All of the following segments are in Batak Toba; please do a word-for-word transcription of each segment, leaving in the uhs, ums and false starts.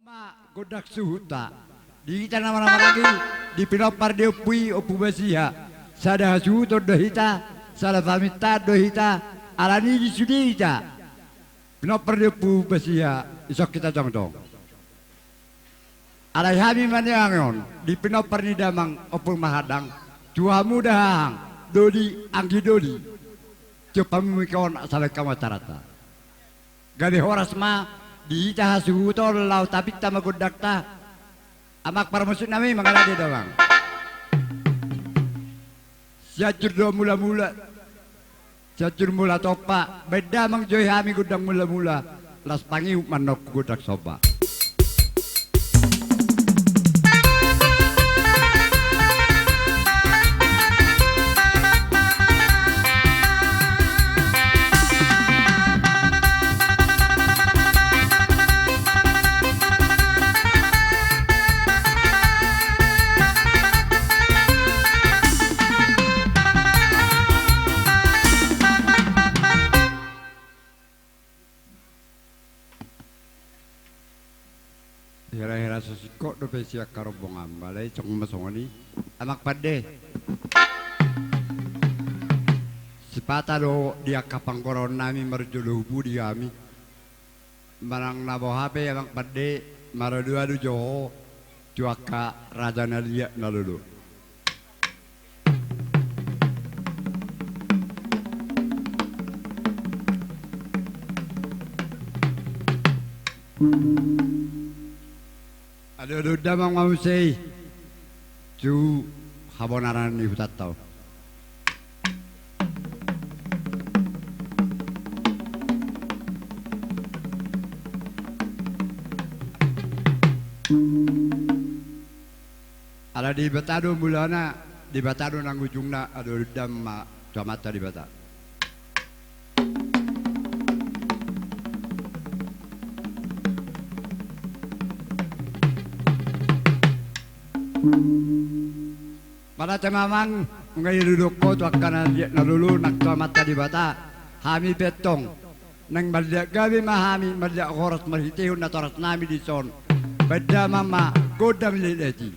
Ma gondang suhutta. Di hita na marhahamaranggi, di pinompar ni ompu i, Ompu Basiha, sada hasuhuton do hita, sada pamintaan do hita. Alani i di sude hita pinompar ni Ompu Basiha, dison hita jongjong. Alai hami ma nian on di pinompar ni damang Ompu Marhadang, tu hamu da hahang, doli, anggi doli, tu pamuhik on asa baen hamu acaranta. Gabe horas ma di hita hasuhuton laho tapinta ma gondangta. Amang parmusik nami, mangalade damang. Sianjur do mula-mula, Sianjur Mula Tompa, baen damang jo i hami gondang mula-mula, laos pangihut ma annon gondang somba. Hira-hira so singkop dope sian harombongan, alai songon ma songon i. Amang pande, sipata do di angka panggoraon nami marjolo hupudi hami. Manang na boha pe amang pande, maradu-adu jo ho tu angka raja na liat na lolo. Adu-adu damang ma muse i tu habonaran ni hutanta on. Ala Debata do mulana, Debata do nang ujungna, adu-adu damang ma tu Amanta Debata. Mauliate ma amang, nunga didok ho tu angka na liat na lolo nang tu Amanta Debata. Hami pe antong naeng marliat gabe ma hami, marliat horas marhitehon natoras nami dison. Baen damang ma gondang liat-liat i.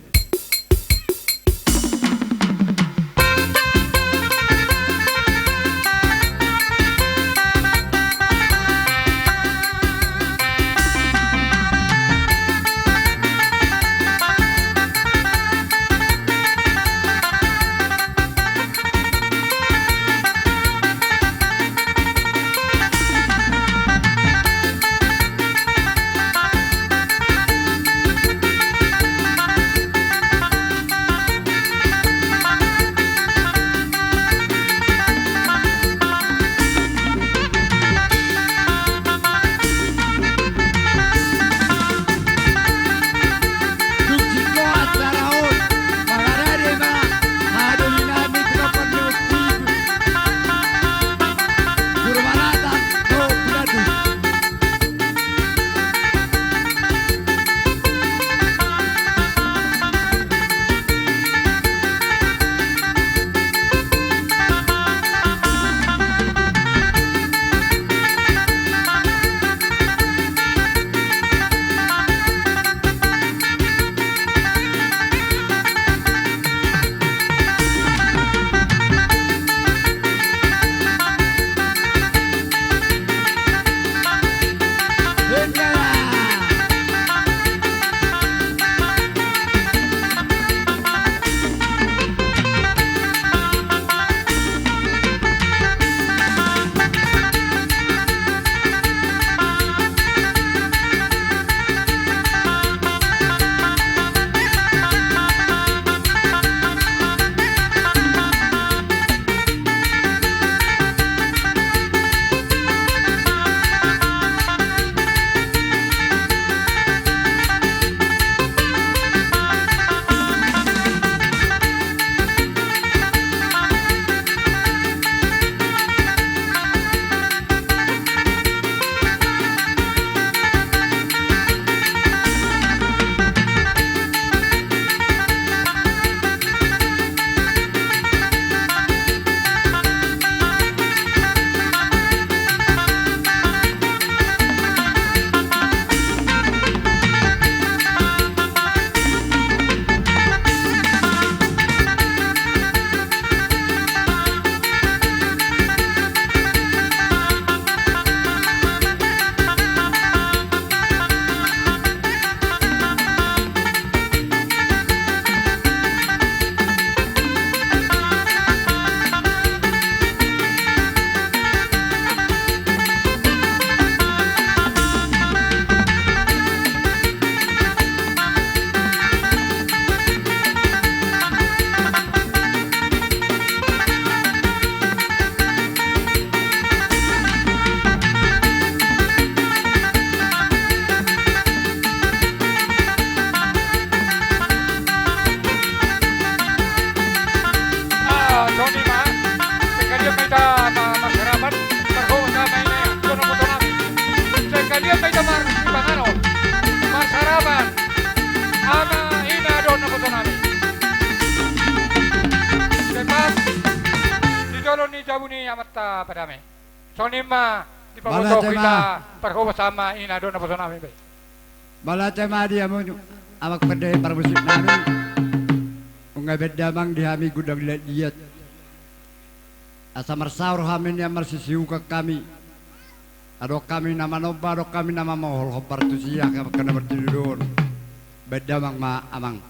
Apa dame? Songon i ma dipaboto hita parhobas ama ina do na poso nami be. Mauliate ma di hamu amang pandahi parmusik nami. Nunga baen damang di hami gondang liat-liat. Asa marsaor hami nian marsisiukan hami. Adong hami na manomba, adong hami na mamohol hombar tusi angka na martinodohon. Baen damang ma amang.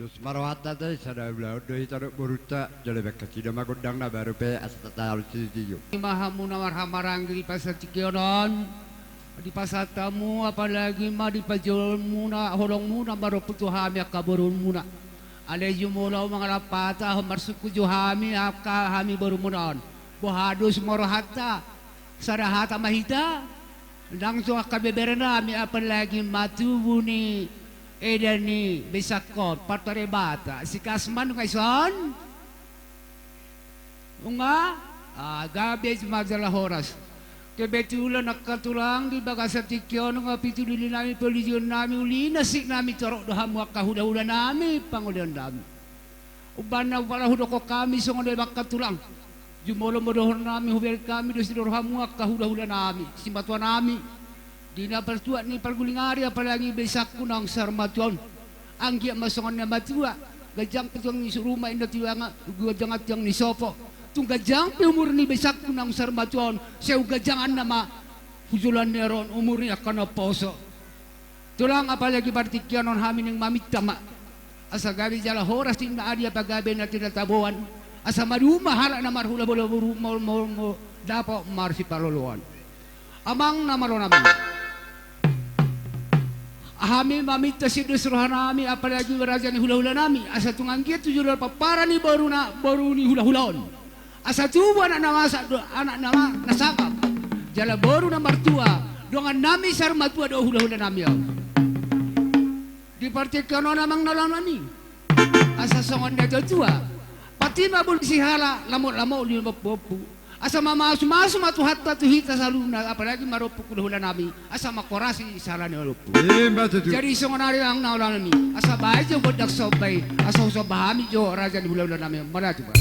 Dos ma rohanta, sada ulaon do hita dohot borunta, jala baen nasida ma gondangna baru pe asa tataon sitiotio. Ima hamu na marhahamaranggi di pasahat tingki on, dipasahat hamu apalagi ma di pajolmuna, holongmuna marompu tu hami angka borumuna. Alai jumolo mangalap hata, marsungkun jo hami angka hami borumuna on. Boha dos ma rohanta, sada hata ma hita. Ndang so angka beberenami apalagi ma tubu ni eda ni Besakon, partua Debata, si Kasman nunga ison. Nunga, ah, gabe ma jala horas. Kebetulan angka tulang di bagasan tingki on nunga pitu doli nami, polojon nami, uli na sik nami torop do hamu angka hulahula nami, pangolian nami. Umbahen na umpala hudokkon hami songon i angka tulang. Jumolo ma dohonon nami, hubereng hami do sian rohamu angka hulahula nami, simatua nami. Di na partuat ni parguling ari apalagi Besakku naung saur matua on. Anggiat ma songon na matua, ganjang pe tiang ni ruma inda tiang, ganjang tiang ni sopo. Tung ganjang pe umur ni Besakku naung saur matua on, sai ganjang anna ma hu joloan ni ari on umur ni angka na poso. Tulang, apalagi partingkian on hami naeng maminta ma asa gabe jala horas ninna, adi apa gabe na tinataboan, asa maduma halak na marhulahula boru, mo, mo, mo, dapot marsipaloloan. Amang na malo nami, hami maminta sian dos roha nami, apalagi raja ni hulahula nami, asa tung anggiat tu joloan pomparan ni boruna, boru ni hulahula on. Asa tubu anak na masak do, anak na ma-, na sangap. Jala boru na martua, dongan nami saur matua do hulahula nami on. Di partingkian on amang na malo nami, asa songon na tua-tua, patima bulu sihala, lamot-lamot ni ompu-ompu. Asa mamasu-masu ma Tuhanta tu hita saluhutna, apalagi marompu hulahula nami. Asa mangkorasi siala ni ompu. Ima tutu. Jadi songon i amang na malo nami, asa baen jo gondang somba i, asa husomba hami jo raja ni hulahula nami. Mauliate ma.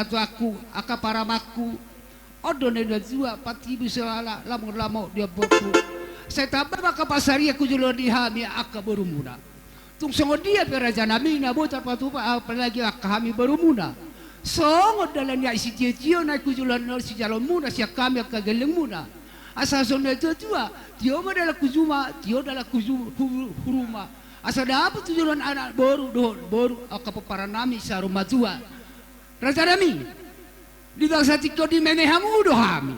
tuaku, angka paramangku. On do na niula tua, patibu sala, lamok-lamok di ompunku. Sai tamba ma angka pansarian hujoloan ni hami angka borumuna. Tung songon dia pe rajanami na boi tarpatupa, apalagi angka hami borumuna. Songon dalan ni aek sitio-tio na hujoloan on sijaloonmuna sian hami angka gellengmuna. Asa songon na niula tua, tio ma dalan hujuma, tio dalan huju-, hu-, huruma. Asa dapot hujoloan anak boru dohot boru angka pomparan nami saur matua. Rajanami, di bagasan tingki on dimeme hamu do hami.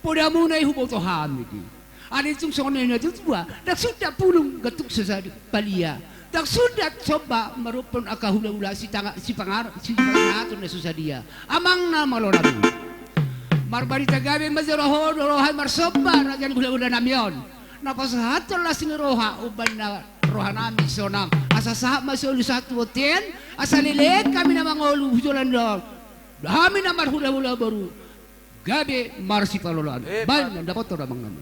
Podamuna i huboto hami di. Alai tung songon na niula tua, ndang sundat pulung gantung so sada palia. Ndang sundat somba marompon angka hula-hula sitanga-, sipangar-, sipangaranton na so sadia. Amang na malo nami. Marbarita gabe ma jolo ho do roha i marsomba raja ni hula-hula nami on. Na pasahathon las ni roha umbahen na roha nami sonang. Asa sahat ma solu sahat tu bontean, asa leleng hami na mangolu hujoloan ni on. Hami na marhula-hula boru gabe marsipaloloan. Eh, baen ma. Ndang dapothon amang nami.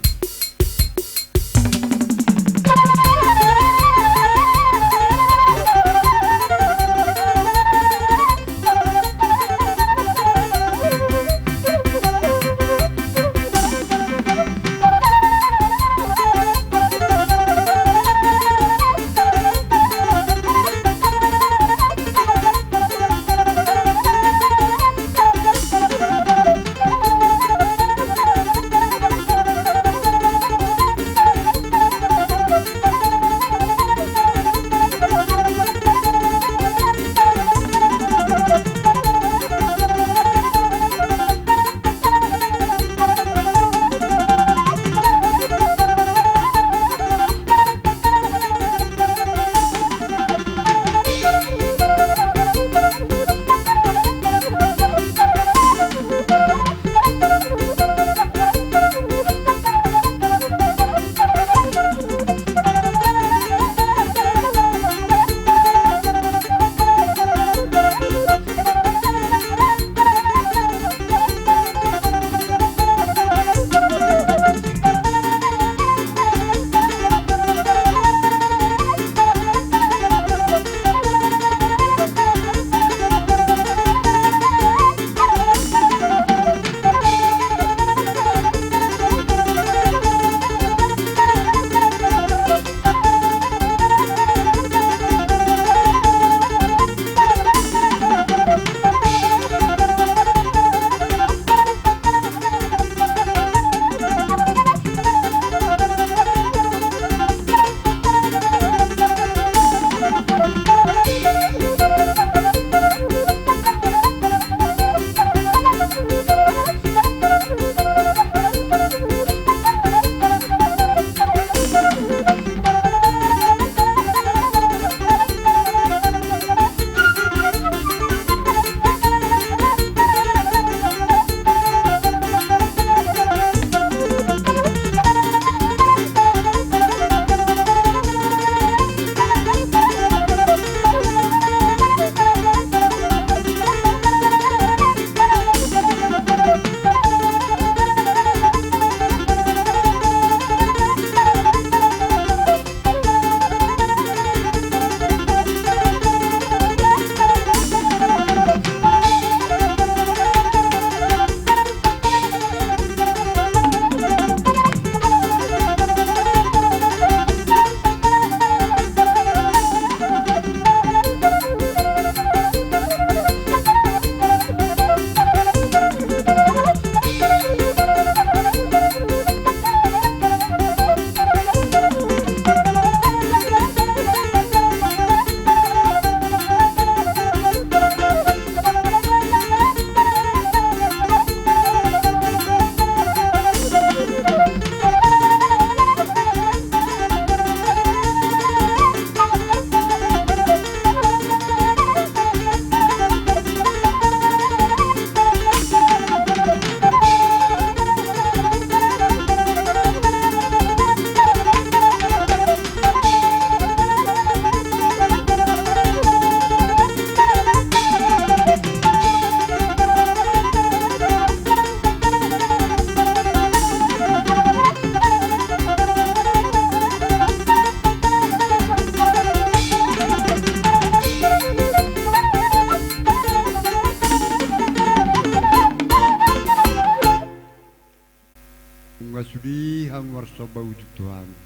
Nunga sude hamu marsomba uju tu hami,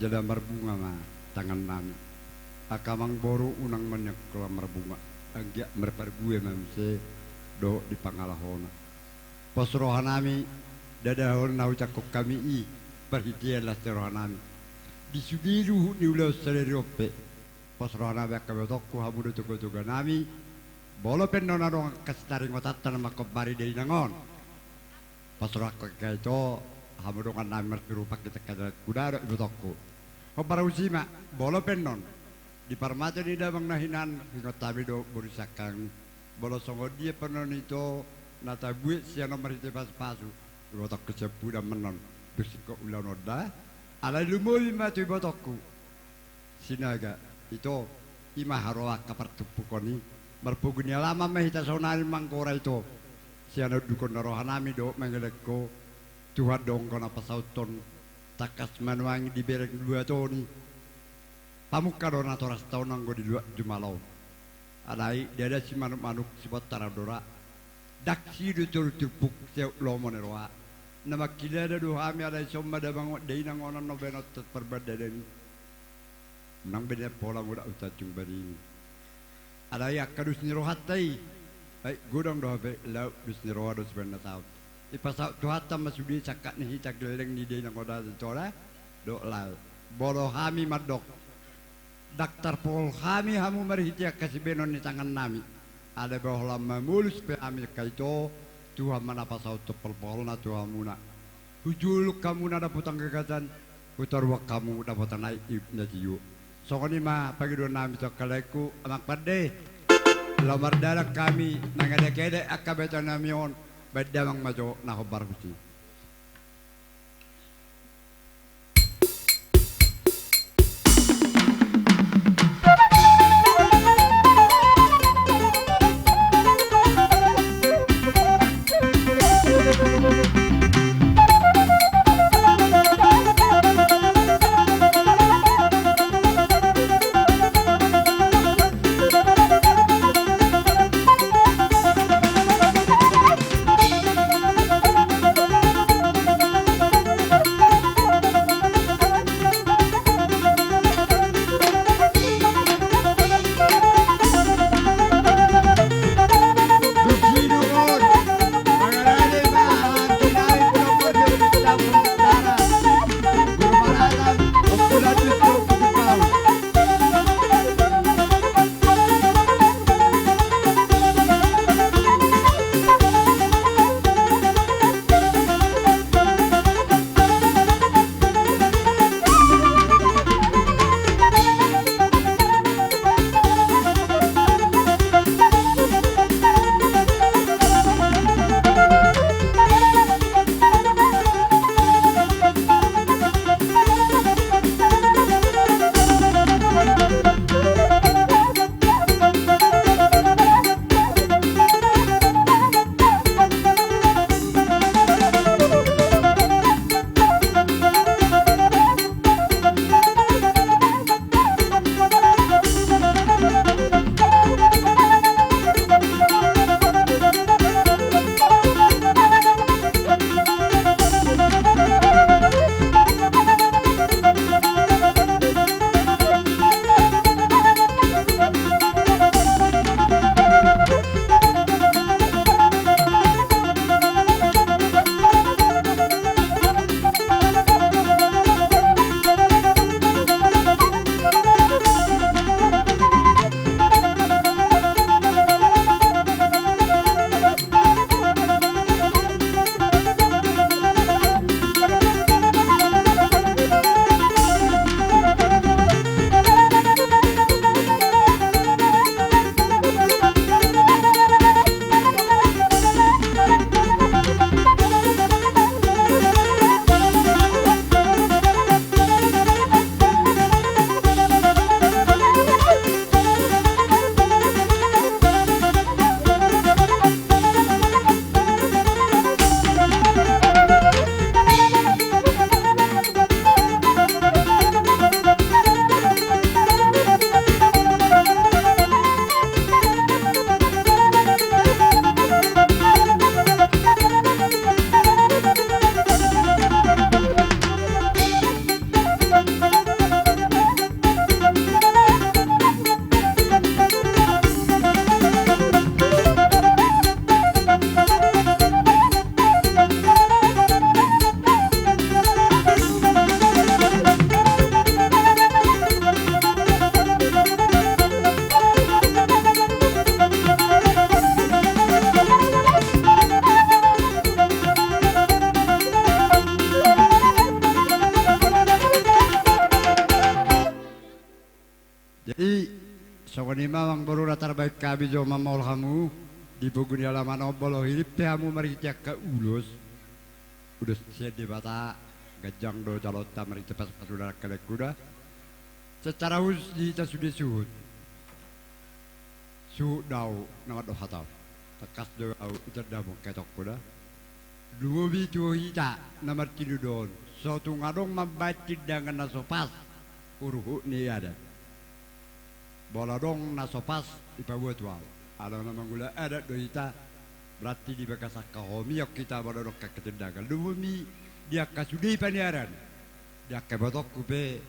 jala marbunga ma tangannami. Angka amangboru, unang ma nian holan marbunga, anggiat marparbue ma muse dohot di pangalahona. Pos rohanami, ndada on na hujangkon hami i, parhitean las ni rohanami. Di sude luhut ni ulaon sadari on pe, pos rohanami angka ibotongku, hamu do toga-toganami. Molo pe annon adong angka sitaringotanta na mangkompari dainang on, pos rohangku angka ito, hamu dongannami marsirupa, hita angka dalan kuda do ibotongku. Hombar husi ma, molo pe annon di parmata ni damang na hinan, ingot hami do boru siangkangan i. Molo songon dia pe annon ito na tabuat sian on marhite pasu-pasu, ibotongku, sian pudan ma annon dung singkop ulaon on da. Alai lumobi ma tu ibotongku Sinaga, ito, i ma haroa angka partumpukon i. Marpogu ni alaman ma hita saonari manggora ito, sian undukon na rohanami dohot mangelek ho. Tuhan do anggo na pasauthon, tangkas ma nuaeng dibereng luat on i. Pamungka do natorasta on anggo di luat jumala on. Alai ndada simanuk-manuk sibontar andora, ndang sido toru turpuk siaut lomo ni roha. Na mangkilala do hami, alai songon na damang on, dainang on, annon bahenon tu parbandanan i. Unang be nian pola mula tu Tanjung Baringin. Alai angka dos ni rohanta i, ai godang do hape laut, dos ni roha do sibahen na saut. Ipasaut Tuhanta ma sude sangkap ni hita gelleng ni dainang on, asa ito da dohot lae. Molo hami mandok, ndang tarpohol hami hamu marhite angka sibahenon ni tangannami. Alai ba holan mamolus pe hami angka ito, Tuhan ma na pasauthon polpolna tu hamuna. Hujuluk hamu na dapotan gagasan, hutaruan hamu dapotan aek na tio. Songon i ma pangidoannami tu angka laengku, amang pande. Laho mardalan hami mangedekedek angka betanami on, bahen damang ma jo na hombar husi. Songon i ma amang boru na tarbahen hami jolo mamaol hamu di pogu ni alaman on, molo hirim pe hamu marhite angka ulos, ulos sian Debata, ganjang do jaloonta marhite pasupasuan ni angka na hurang. Secara khusus di hita sude suhut. Suhut do ahu na mandok hata on. Tangkas do ahu itandahon hata on da. Lumobi tu hita na martinudohon, so tung adong mambahen tindangan na so pas huruhut ni adat. Molo adong na so pas, dipaboa tu ahu. Ala na mangula adat do hita, berarti di bagasan hahomion hita molo adong angka tindangan. Lumobi di angka sude paniaran, di angka ibotongku pe,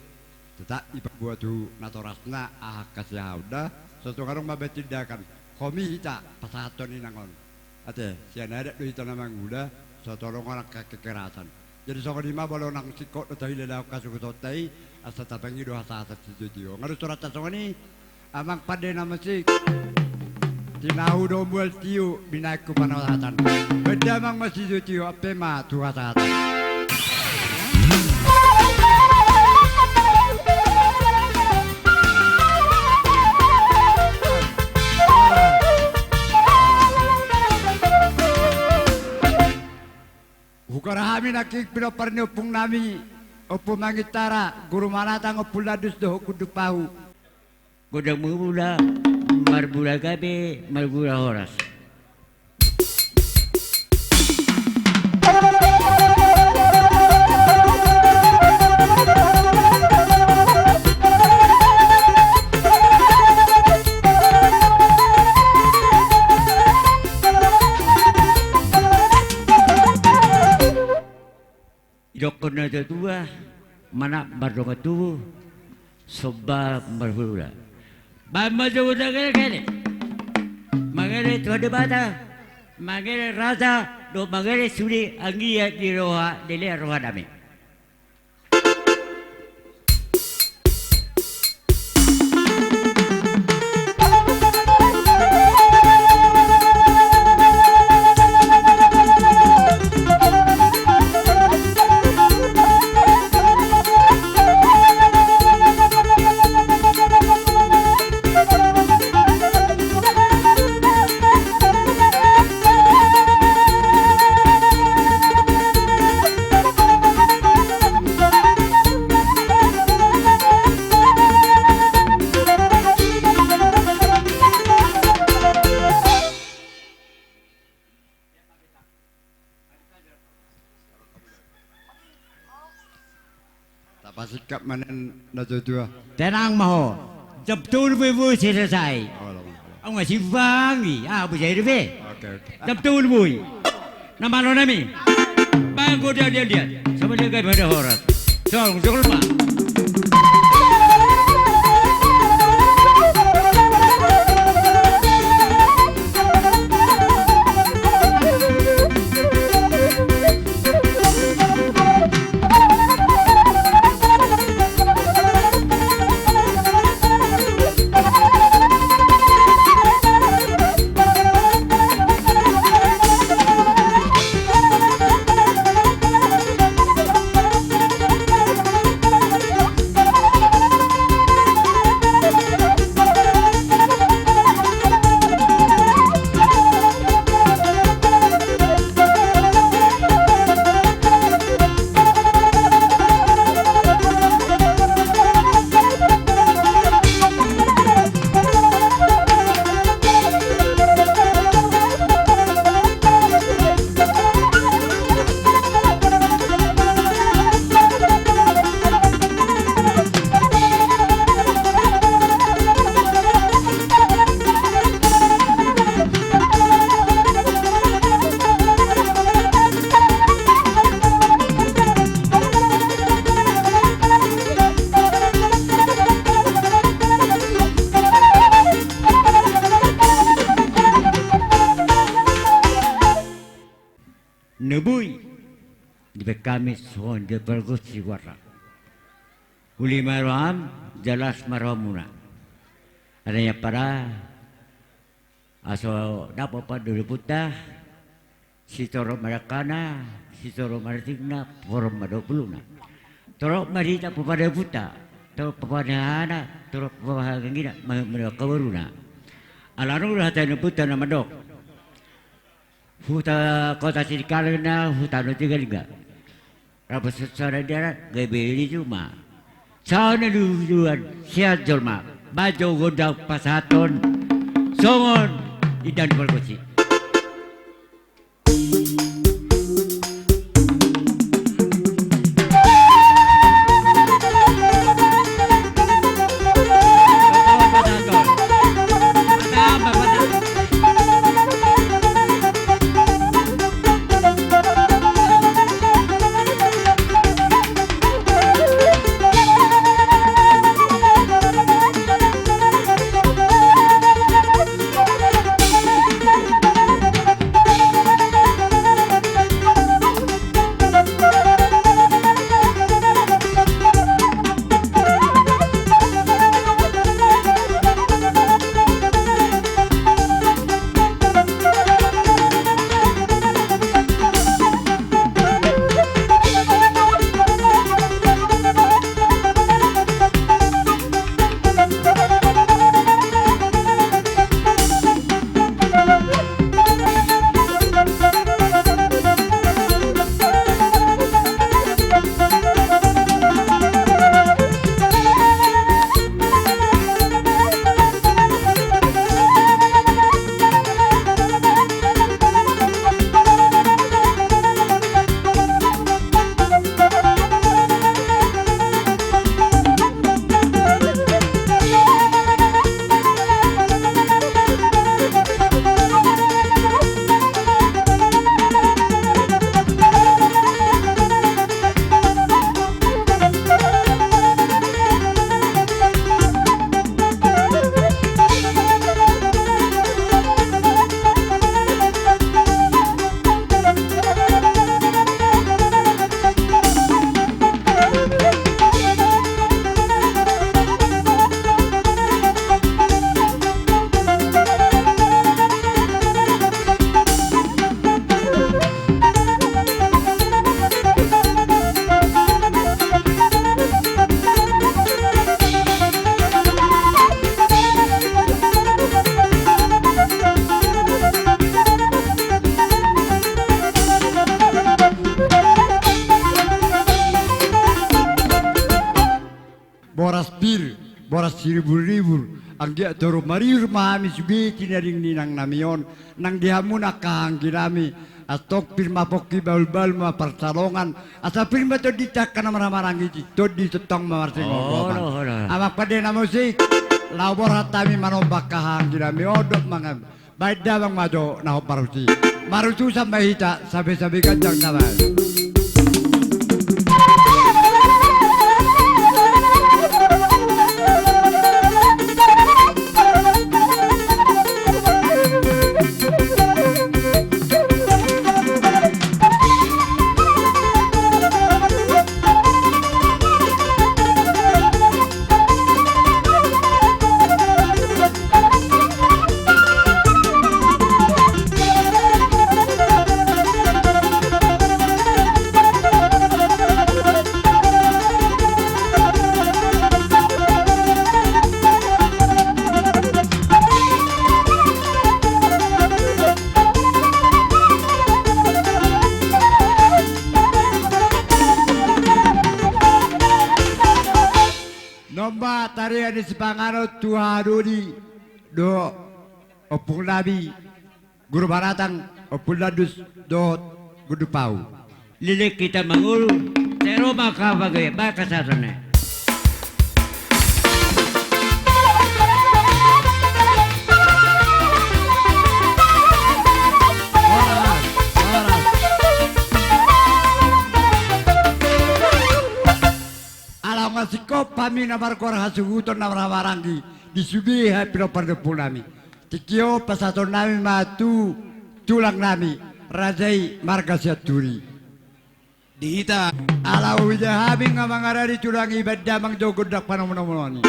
tetap dipaboa tu natorasna aha angka siahaonna, so tung adong mambahen tindangan. Homi hita pasahathon inang on. Ate, sian adat do hita na mangula, so tung adong angka kekerasan. Jadi songon i ma, molo nunga singkop do tahilalahon hasuhutonta i, asa tapangido hasahaton sijotio. Nga do suranta songon i, amang pande na musik. Tinahu do mual tio, binahen tu panasatan. Bahen damang ma sijotio, ampe ma tu hasahaton. Huhut hami nangkin pinompar ni ompung nami, Ompu Mangintara, Guru Manatang, Ompu Landus dohot Gundung Pahu. Godang mangula, marmula gabe, marmula horas. Didokkon na tua-tua, manat mardongan tubu, somba marhula-hula. Bahen ma jo mangele-ngele. Mangele Tuhan Debata, mangele raja, dohot mangele sude anggiat ni roha, dilehon roha damang. Tapasingkat ma nian na tua-tua. Tenang ma ho. Jam tolu boi-boi selesai. Oh, lama. Au nga sibangi. Ah, boi jadi be. Oke, oke. Jam tolu boi. Na malo nami. Banggo dia, dia, dia. Sama dia, gak ada horas. Jol, jol ma. Na boi dibahen hami songon dia pargus si guarna. Uli ma roham, jala las ma rohamuna. Adanya pada aso dapot pandudupunta, sitorop ma dangkana, sitorop ma ratingna, porong ma dohot bulungna. Torop ma di hita pomparan ni ompunta, torop pomparan ni hahana, Torop bahagia gina, ma-, mendok kabaruna. Ala nang do hata ni ompunta na mandok. Huta kota Sidikalenga, huta na Tigalinga. Rap sasada darat, gabe di juma. Sahat na luhuan, sehat jolma. Baen jo gondang pasahathon. Songon indahan pargonsi. Boras pir, boras siribur-ribur, anggiat torop maribur ma hami sude tinading ni inang nami on, nang di hamu angka anggi nami, antong pir ma pongki, bahul-bahul ma pansalongan, asa pir ma tondinta angka na marhahamaranggi, tondi tongtong ma marsingogopan. Olo, olo. Amang pande na musik, laho borhat hami manomba angka anggi nami on dohot mangan. Baen damang ma jo na hombar tusi. Maruntusan ma hita, sabe-sabe ganjang damang. Nomba tarian ni sipanganon tu hahadoli dohot ompung nami Guru Banatang, Ompung Landus dohot Gundupau. Leleng hita mangolu, sai ro ma angka panggabean, baen hasahaton nai. Horas, horas. Ala nunga singkop hami na margoar hasuhuton na marhahamaranggi di sude hami pinompar ni ompung nami. Tingki on pasahaton nami ma tu tulang nami, raja i marga Sianturi. Di hita. Ala huida hami nunga mangaradi tulang i baen damang jo gondang panomunomuon i.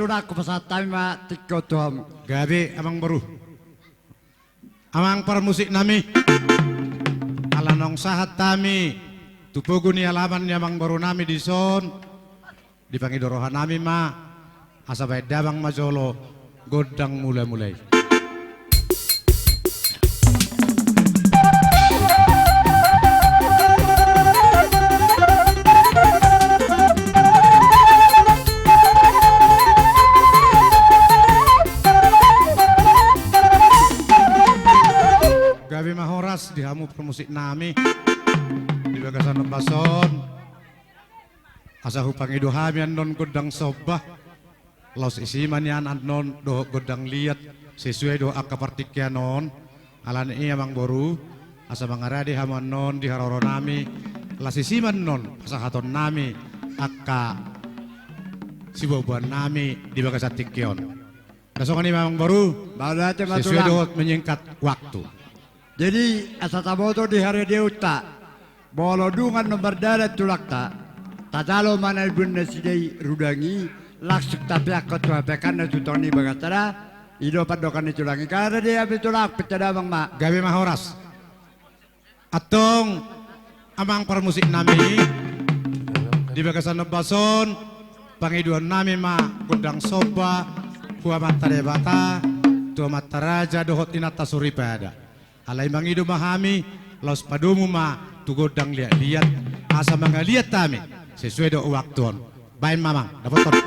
Hupasahat hami ma tingki on tu hamu. Gabe, amang boru. Amang parmusik nami. Ala naung sahat hami tu pogu ni alaman ni amang boru nami dison, dipangido roha nami ma asa baen damang ma jolo gondang mula-mula i. Gabe ma horas di hamu parmusik nami di bagasan ombas on. Asa hupangido hami annon gondang somba. Laos isi ma nian annon dohot gondang liat sesuai dohot angka partingkian on. Alani i amang boru, asa mangarade hamu annon di haroro nami, laos isi ma annon pasahaton nami angka siboan-boan nami di bagasan tingki on. Asa songon i ma amang boru. Mauliate ma tulang. Sesuai dohot menyingkat waktu. Jadi asa taboto di haradeonta, molo dung annon mardalan tulangta, tajalo ma na ibuan nasida i rudang i, langsung tapeakkon tu hapeakkanna tu tonga ni bagas sada. I do pandohan ni tulang i. Karade hami tulang, pinta damang ma. Gabe ma horas. Antong amang parmusik nami, di bagasan ombas on pangidoan nami ma gondang somba tu Amanta Debata, tu amanta raja dohot inanta soripada. Alai mangido ma hami, laos padomu ma tu gondang liat-liat, asa mangaliat hami sesuai dohot waktu on. Baen ma amang, dapothon.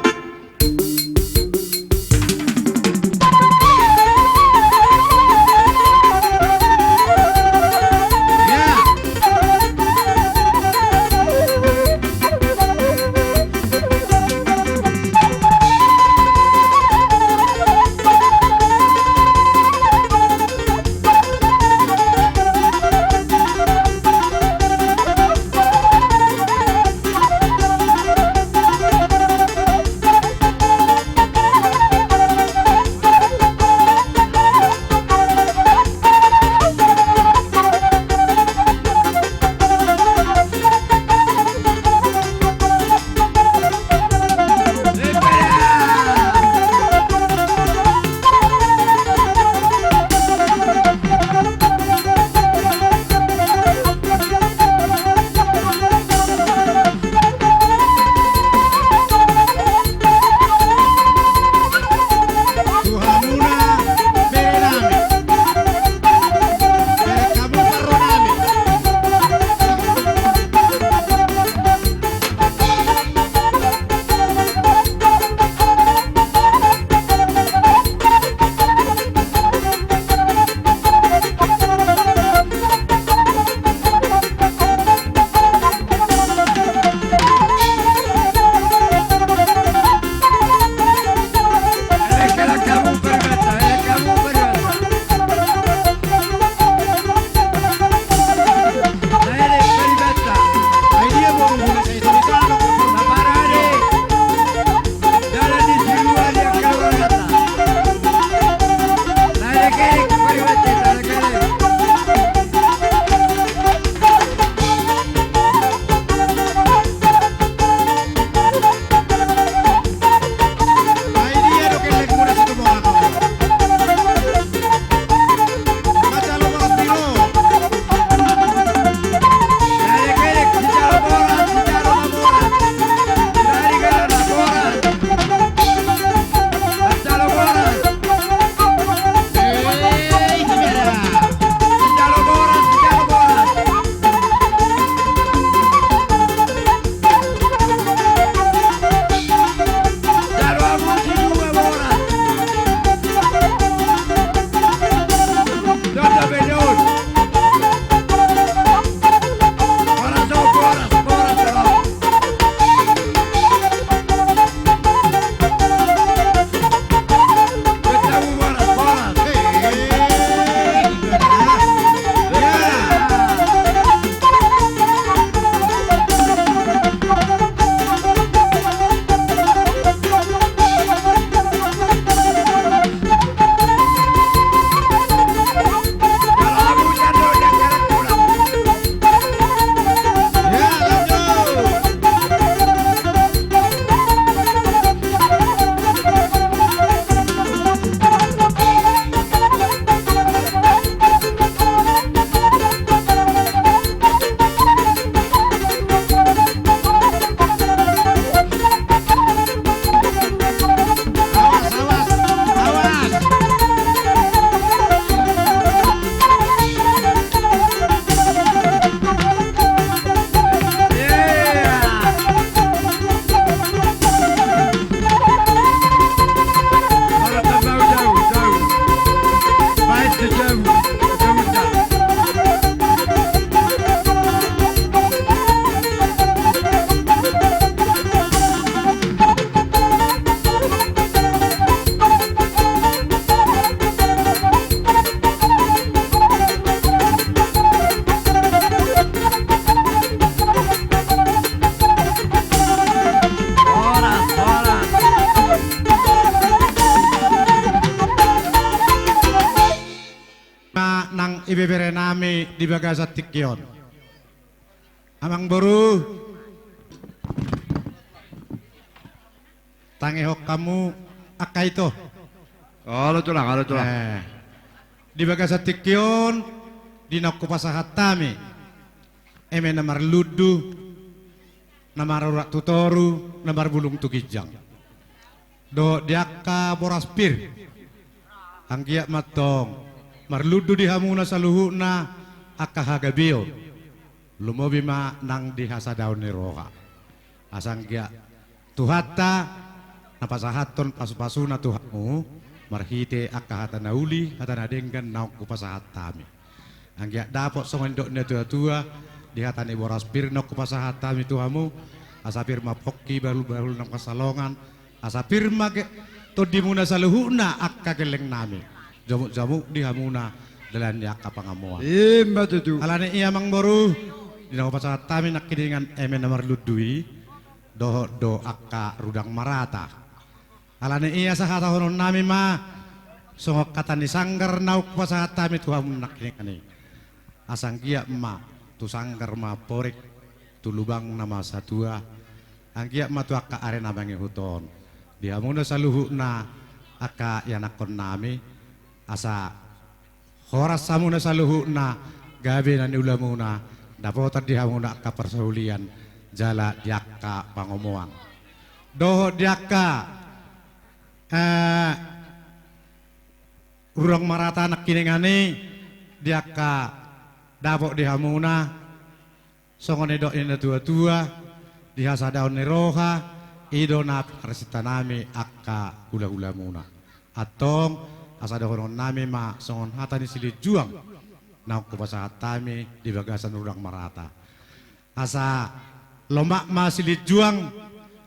di bagasan tingki on. Amangboru, tangihon hamu angka ito. Olo tulang, olo tulang. Eh, di bagasan tingki on, di naung hupasahat hami eme na marlundu, na marurat tu toru, na marbulung tu ginjang, dohot di angka boras pir. Anggiat ma antong marlundu di hamuna saluhutna angka hagabeon, lumobi ma nang di hasadaon ni roha. Asa anggiat Tuhanta na pasahathon pasupasuna tu hamu marhite angka hata na uli, hata na denggan naung hupasahat hami. Anggiat dapot songon nidok ni natuatua, di hata ni boras pir naung hupasahat hami tu hamu, asa pir ma pongki bahulbahul na marhaholongan, asa pir ma ge-, tondimuna saluhutna angka gellengnami, jamukjamuk di hamuna dalan ni angka pangomoan. I ma tutu. Alani i amangboru, di na hupasahat hami nangkiningan eme na marlundu i, dohot do angka rudang marata. Alani i asa hatahononnami ma songon hata ni sanggar naung hupasahat hami tu hamu nangkiningan i. Asa anggiat ma tu sanggar ma amporik, tu lubang nama satua, anggiat ma tu angka ari na mangihut on, di hamuna saluhutna angka ianakkonnami, asa horas hamuna saluhutna, gabe na niulamuna, dapotan di hamuna angka parsaulian jala di angka pangomoan, dohot di angka, eh, rudang marata nangkiningan i, di angka dapot di hamuna. Songon nidok ni natuatua, di hasadaon ni roha, i do na pinarsintanami angka hulahulamuna. Antong, asa dohononnami ma songon hata ni silinjuang naung hupasahat hami di bagasan rudang marata. Asa lomak ma silinjuang,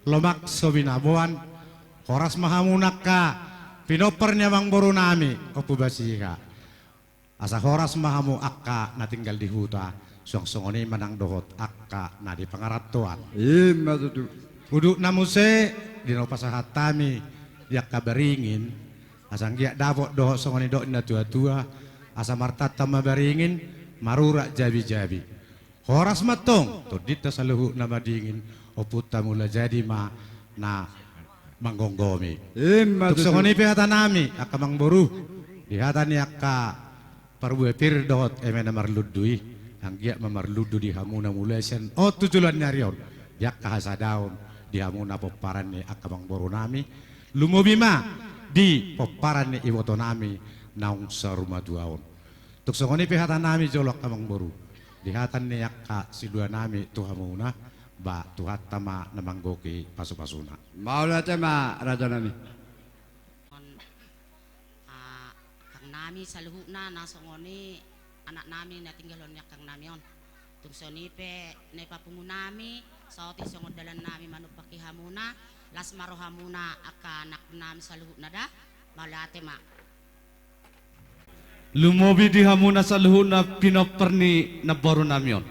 lomak so binaboan, horas ma hamuna angka pinompar ni amangborunami Ompu Basiha. Asa horas ma hamu angka na tinggal di huta, suang songon i ma nang dohot angka na di pangarantoan. I ma tutu. Udutna muse, di na hupasahat hami di angka baringin, asa anggiat dapot dohot songon nidok ni natuatua, asa martanta ma baringin, marurat jabijabi. Horas ma antong tondinta saluhutna madingin, ompunta Mulajadi ma na manggomgomi. I ma tutu. Tung songon i pe hatanami angka amangboru, di hata ni angka parbue pir dohot eme na marlundu i, anggiat ma marlundu di hamuna mulai sian on tu joloan ni ari on, di angka hasadaon di hamuna pomparan ni angka amangborunami, lumobi ma di pomparan ni ibotonami naung saur matua on. Tung songon i pe hatanami jolo angka amangboru, di hata ni angka siluanami tu hamuna, ba Tuhanta ma na manggohi pasupasuna. Mauliate ma rajanami. On, ah, angkangnami saluhutna na songon i anaknami na tinggalhon ni angkangnami on. Tung songon i pe nai papungunami, saotik songon dalannami manumpahi hamuna, las ma rohamuna angka anaknami saluhutna da. Mauliate ma. Lumobi di hamuna saluhutna pinompar ni namborunami on.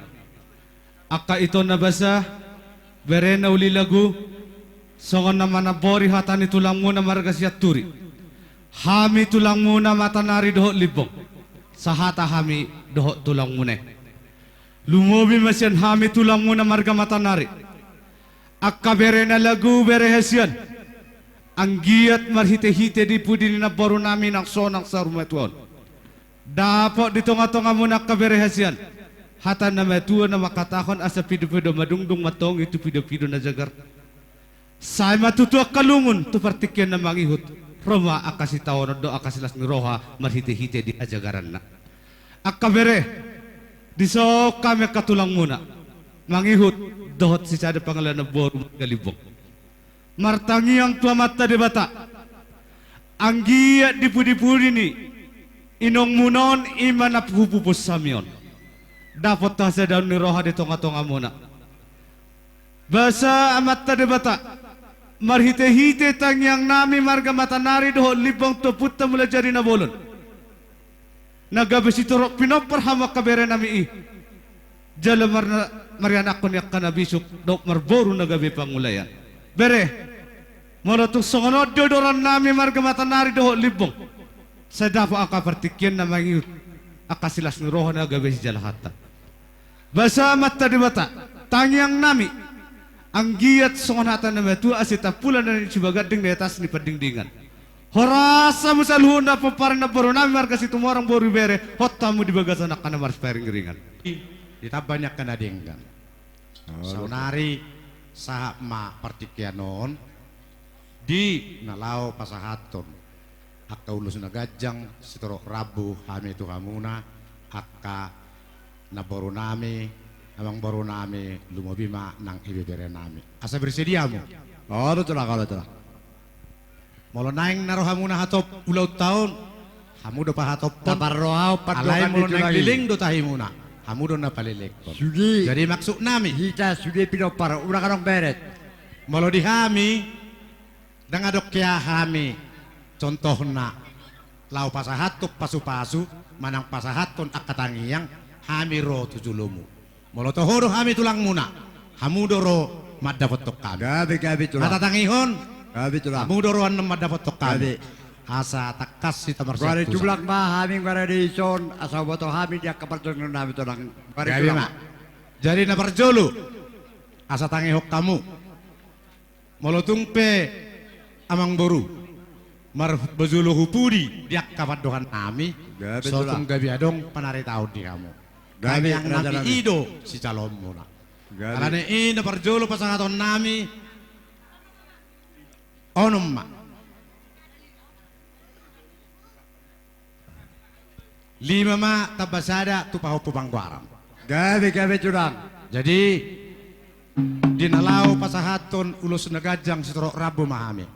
Angka ito na basa, bere na uli lagu, songon na manambori hata ni tulangmuna marga Sianturi. Hami tulangmuna Matanari dohot Limbong. Sahata hami dohot tulangmuna i. Lumobi ma sian hami tulangmuna marga Matanari. Angka bere na lagu, bere hasian. Anggiat marhitehite di pudi ni namborunami naung so naung saur matua on, dapot di tongatongamuna angka bere hasian hata na matua na mangkatahon asa pidopido madungdung mantongi tu pidopido na jagar. Sai ma tutu angka lungun tu partingkian na mangihut, ro ma angka sitaonon dohot angka silas ni roha marhitehite di hajagaranna. Angka bere, dison hami angka tulangmuna mangihut dohot sisada pangalanan boru marga Limbong. Martangiang tu Amanta Debata, anggiat di pudipudi ni inongmuna on i ma na hupupus hami on, dapot hasadaon ni roha di tongatongamuna. Basa Amanta Debata, marhitehite tangiangnami marga Matanari dohot Limbong tu Ompunta Mulajadi Nabolon, na gabe sitorop pinompar hamu angka berenami i, jala mar-, marianakhon ni angka na bisuk dohot marboru na gabe pangulaean. Bere, molo tung songon on do dorannami marga Matanari dohot Limbong, sai dapot angka partingkian na mangihut angka silas ni roha na gabe sijalahan ta. Basa ma Amanta Debata, tangiang nami, anggiat songon hata ni natuatua, asa tampulak na naeng sibaganding na i atas ni pandingdingan. Horas hamu saluhutna pomparan ni namboru nami marga Situmorang boru ibebere, hot hamu di bagasan angka na marsiparingringan. Ditamba ni angka na denggan. Saonari sahat ma partingkian on di na laho pasahathon angka ulos na ganjang sitorop rambu hami tu hamuna angka namboru nami, amangboru nami, lumobi ma nang ibebere nami. Asa bersedia hamu? Olo, Tulang, olo, Tulang. Molo naeng na ro hamuna hatop ulaonta on, hamu do pahatophon. Taparrohahon pandohan ni Tulang i. Alai molo naeng leleng do tahimuna, hamu do na palelengkon. Sude. Jadi maksud nami, hita sude pinompar, unang adong beret. Molo di hami, ndang adong hea hami, contohna, laho pasahathon pasupasu, manang pasahathon angka tangiang, hami ro tu jolomu. Molo toho do hami tulangmuna, hamu do ro mandapothon hami. Gabe, gabe, Tulang. Na tatangihon, gabe, Tulang, hamu do ro annon mandapothon hami. Gabe. Asa tangkas hita marsiantusan. Tulang ma hami nunga ro dison, asa huboto hami di angka parjolo nami, Tulang. Gabe, Tulang, ma. Jadi na parjolo, asa tangihon hamu. Molo tung pe amangboru, marhut bajolo hu pudi di angka pandohan nami, gabe, Tulang, so tung gabe adong panaritaon di hamu. Gabe, tangiang nami, raja nami, i do sijaloonmuna. Gabe. Alani i na parjolo pasahaton nami, onom ma. Lima ma tamba sada tu pahompu panggoaran. Gabe, gabe, Tulang. Jadi, di na laho pasahathon ulos na ganjang sitorop rambu ma hami.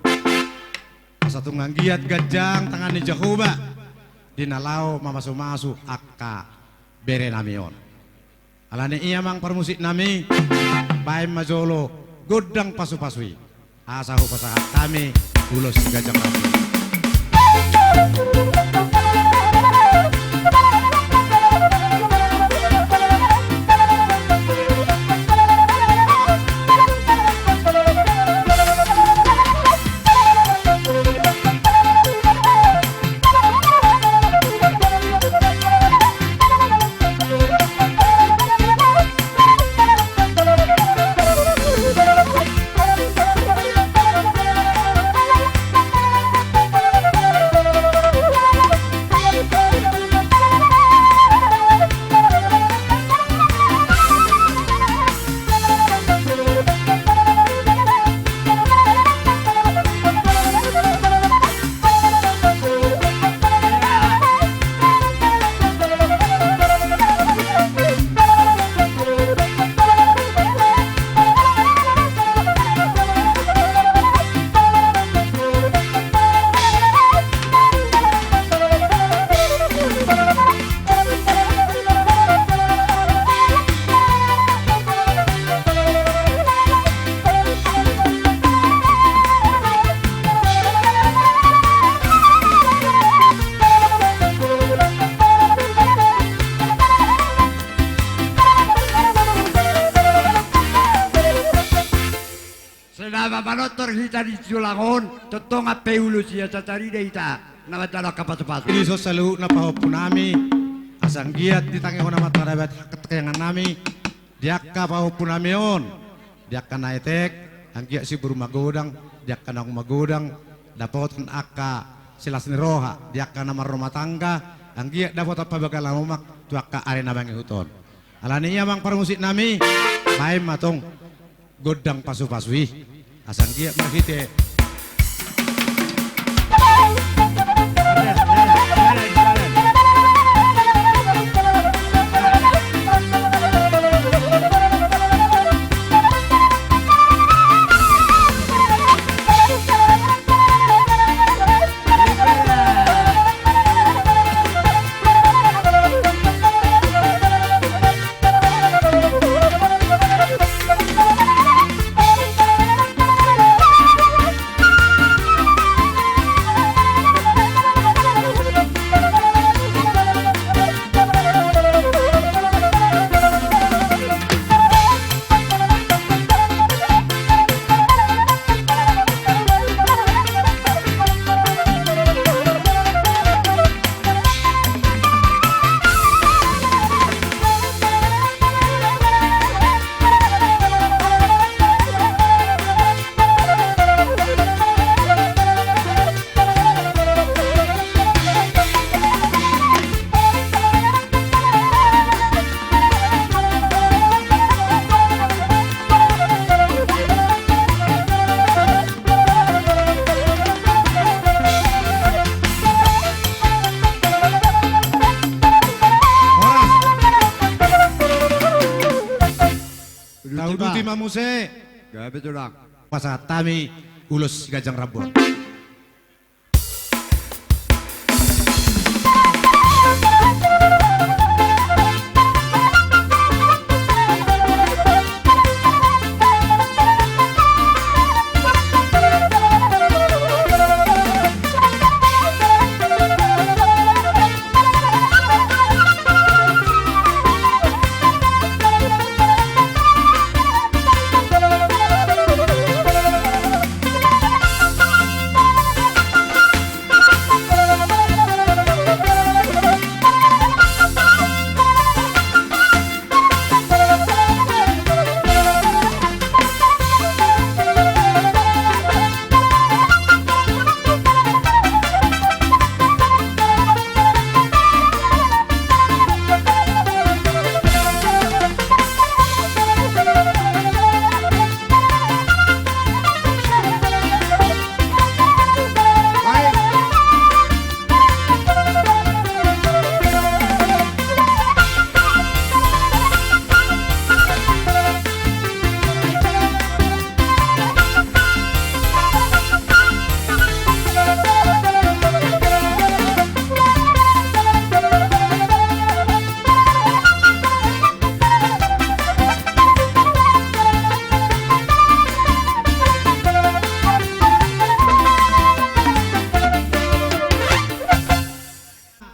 Asa tung anggiat ganjang tangan ni Jahowa di na laho mamasumasu angka bere nami on. Alani i, amang parmusik nami, baen ma jolo gondang pasupasu i, asa hupasahat hami ulos ganjang nami. Sai na manortor hita di siulang on, tongtong ampe ulos i asa tarida hita na manjalo angka pasupasu. Di son saluhutna pahompu nami, asa anggiat ditangihon Amanta na bahen hangkataiangan nami di angka pahompu nami on, di angka na etek, anggiat siboru magodang, di angka naung magodang, dapotan angka silas ni roha, di angka na marrumah tangga, anggiat dapotan pabagalan omak tu angka ari na mangihut on. Alani i, amang parmusik nami, baen ma tong gondang pasupasu i. Asa anggiat marhite. Tauduti ma muse. Gabe tulang. Pasahat hami ulos si ganjang rambu on.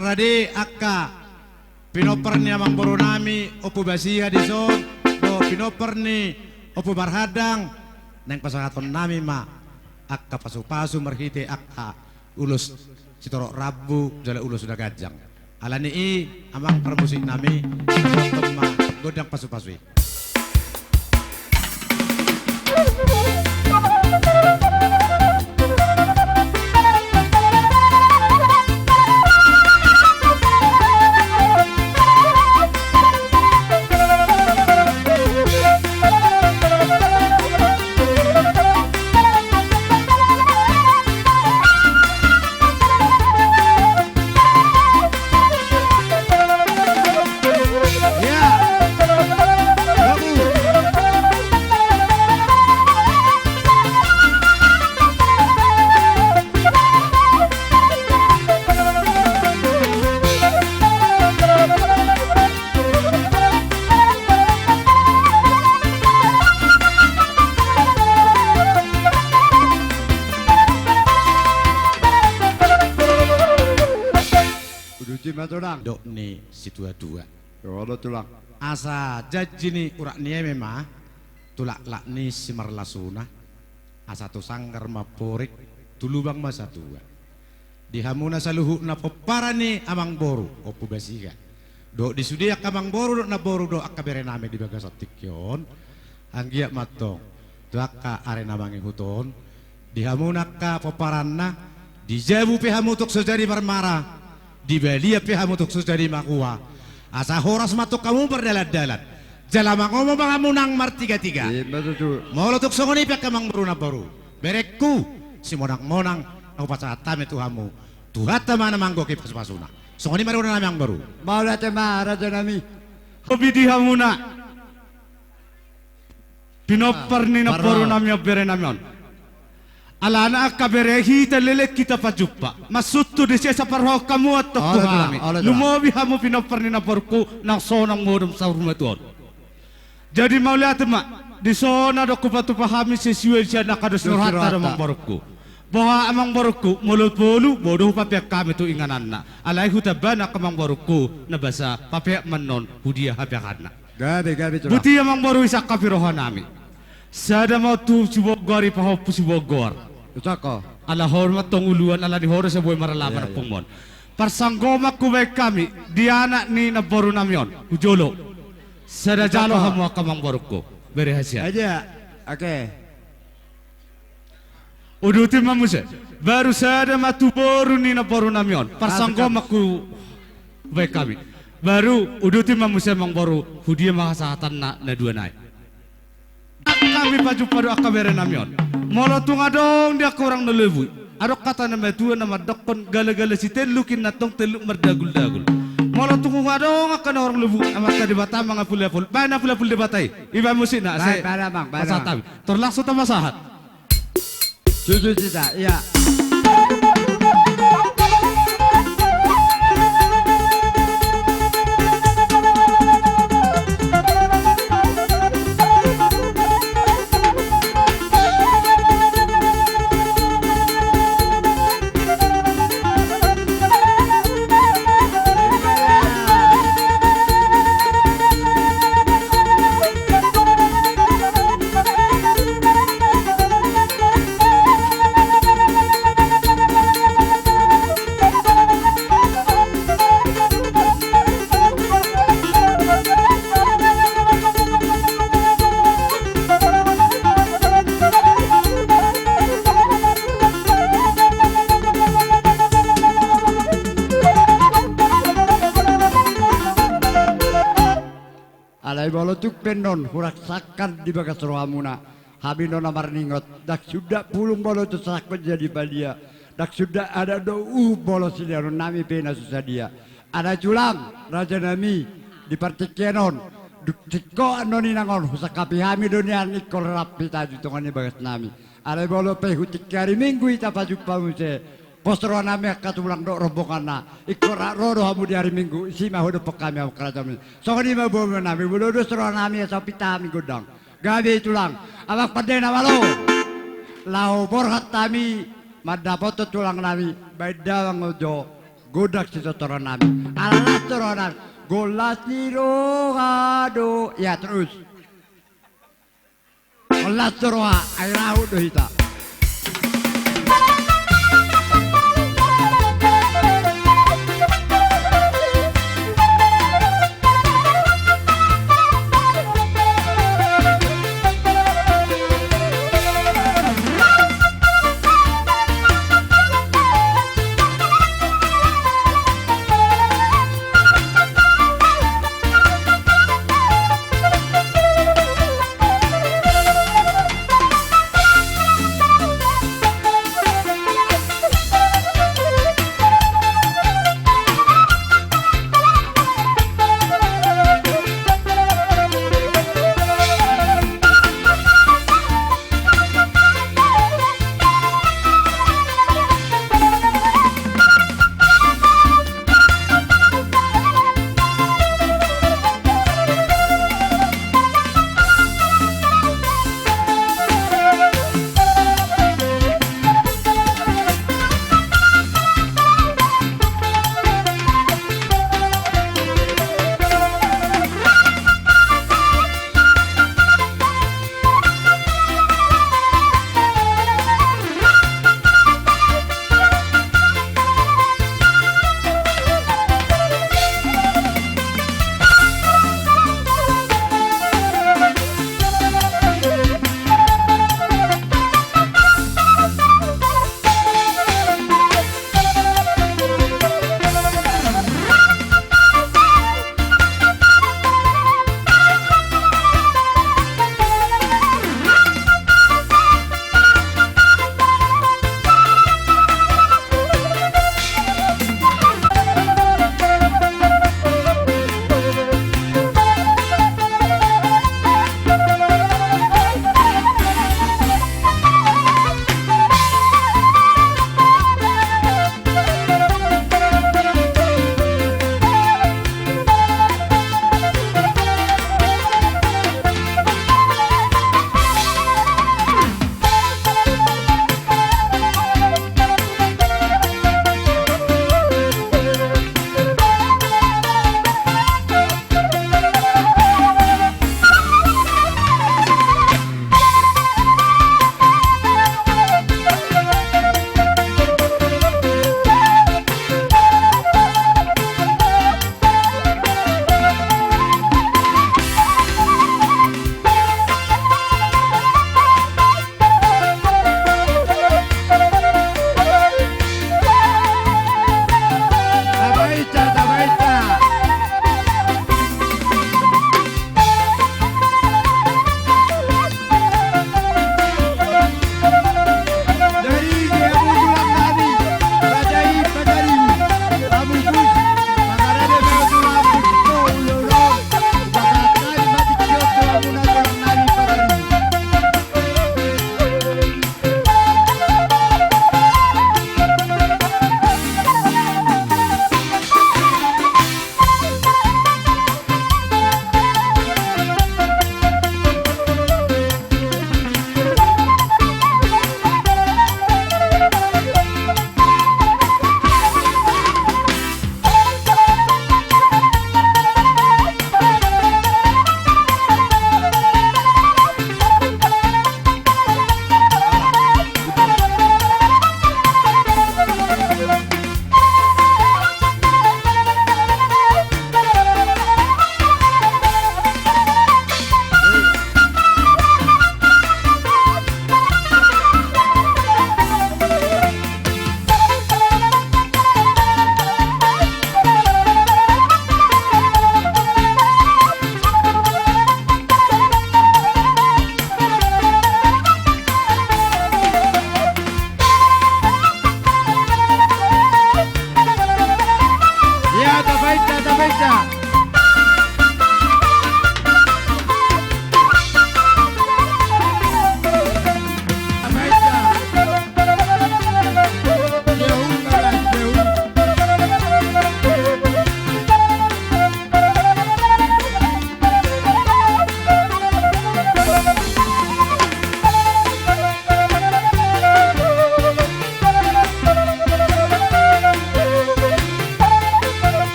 Rade angka pinompar ni amangboru nami Ompu Basiha dison, dohot pinompar ni Ompu Marhandang, naeng pasahaton nami ma angka pasupasu marhite angka ulos sitorop rambu jala ulos na ganjang. Alani i, amang parmusik nami, pasahaton ma gondang pasupasu i. Uduti ma tulang. Dok ni situatua. Olo tulang. Asa janji ni urak ni eme ma tu laklak ni simarlasuna. Asa tu sanggar ma amporik, tu lubang ma satua. Di hamuna saluhutna pomparan ni amangboru Ompu Basiha, dohot di sude angka amangboru dohot namboru dohot angka bere nami di bagasan tingki on, anggiat ma antong tu angka ari na mangihut on, di hamuna angka pomparanna, di jabu pe hamu tung so jadi marmara, di balian pe hamu tung so jadi makua. Asa horas ma tung hamu mardalandalan. Jala mangomo ma hamu nang martigatiga. Ima tutu. Molo tung songon i pe angka amangboru namboru, berengku, simonangmonang na hupasahat hami tu hamu, Tuhanta ma na manggohi pasupasuna. Songon i ma dohonon nami amangboru. Mauliate ma raja nami. Hobi di hamuna. Pinompar ni namboru nami on, bere nami on. Alana angka bere hita leleng hita pajumpa. Maksudhu di sesa parrohahon hamu antong tu hami. Lumobi hamu pinompar ni namborungku nang sonang modom saur matua on. Jadi mauliate ma, dison adong hupatupa hami sesuai sian angka dos ni rohanta do amangborungku. Boha amangborungku, molo tolu, bodo hupapeak hami tu ingananna. Alai hutamba nang amangborungku, na basa papeak ma annon, hudia hapeakanna. Gabe, gabe tulang. Botima amangboru, isangkap i roha nami. Sada ma on tu Sibogor, i pahompu Sibogor. Ala ho ma antong uluan, ala ni ho do sai boi maralama ompung mon. Parsanggoman hubaen hami di anak ni namboru nami on, hujolo. Sada jalo hamu angka amangborungku. Bere hasian. Oke. Uduti ma muse. Baru sada ma tu boru ni namboru nami on. Parsanggoman hubaen hami. Baru uduti ma muse amangboru, hudia ma hasahatanna na dua nai. Hami pajumpa do angka bere nami on. Molo tung adong di angka hurang na lobi, adong hata ni natuatua na mandokkon, galagala sitelluk inna antong telluk mardaguldagul. Molo tung adong angka na hurang lubu, Amanta Debata mangapulapul. Baen apulapul Debata i. Iba musikna, baen, ase baen, amang, baen, pasahat amang. Hami. Tor langsung tamasahat. Jujur tidak, iya. Alai molo tung pe annon hurang sangkap di bagas rohamuna, hami do na marningot, ndang suda pulung molo tung sangkap jadi padia, ndang suda adat dohot uhum molo silehononnami pe na so sadia. Alai tulang, rajanami, di partingkian on, dung singkop annon inang on husangkapi hami do nian ingkon rap hita di tonga ni bagasnami. Alai molo pe hu tingki ari Minggu hita pajumpa muse, pos rohanami angka tulang dohot rombonganna, ingkon rap ro do hamu di ari Minggu, disi ma hudophon hami hamu angka rajanami. Songon i ma boanami, molo dos rohanami asa pinta hami gondang. Gabe tulang, amang pande na malo. Laho borhat hami mandapothon tulangnami, baen damang jo gondang sitortoronnami. Ala las do rohanami, gondang ni roha do. Ia terus. Las do roha, ai rahut do hita.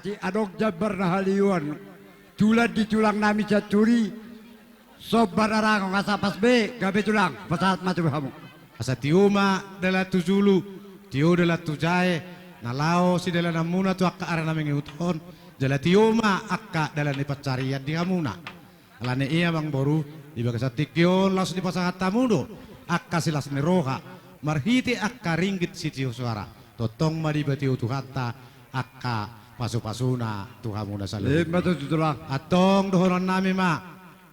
Si adong jambar na haliuan, tulan di tulang nami Sianturi, sombar arangon asa pas be, gabe tulang, pasahat ma tu hamu. Asa tio ma dalan tu julu, tio dalan tu jae, na laho sidalananmuna tu angka ari na mangihut on, jala tio ma angka dalan ni pansarian di hamuna. Alani i amang boru, di bagasan tingki on laos dipasahat hamu do angka silas ni roha, marhite angka ringgit sitio soara. Tongtong ma dipatio Tuhanta angka pasupasuna tu hamuna saluhutna. Ima tutu tulang. Antong dohonon nami ma,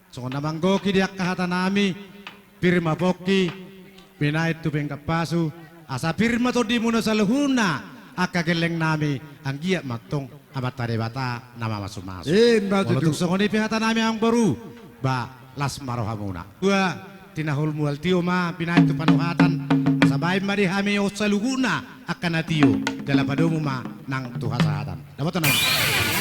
songon na manggohi di angka hata nami, pir ma pongki, pinain tu pinggan pasu, asa pir ma tondimuna saluhutna, angka gelleng nami, anggiat ma antong Amanta Debata na mamasumasu. Ima tutu. Molo tung songon i pe hata nami amang boru, ba las ma rohamuna. Tua, tinahul mual tio ma, pinain tu panuhatan, asa baen ma di hami on saluhutna angka na tio, jala padomu ma nang tu hasahatan. Dapotan amang.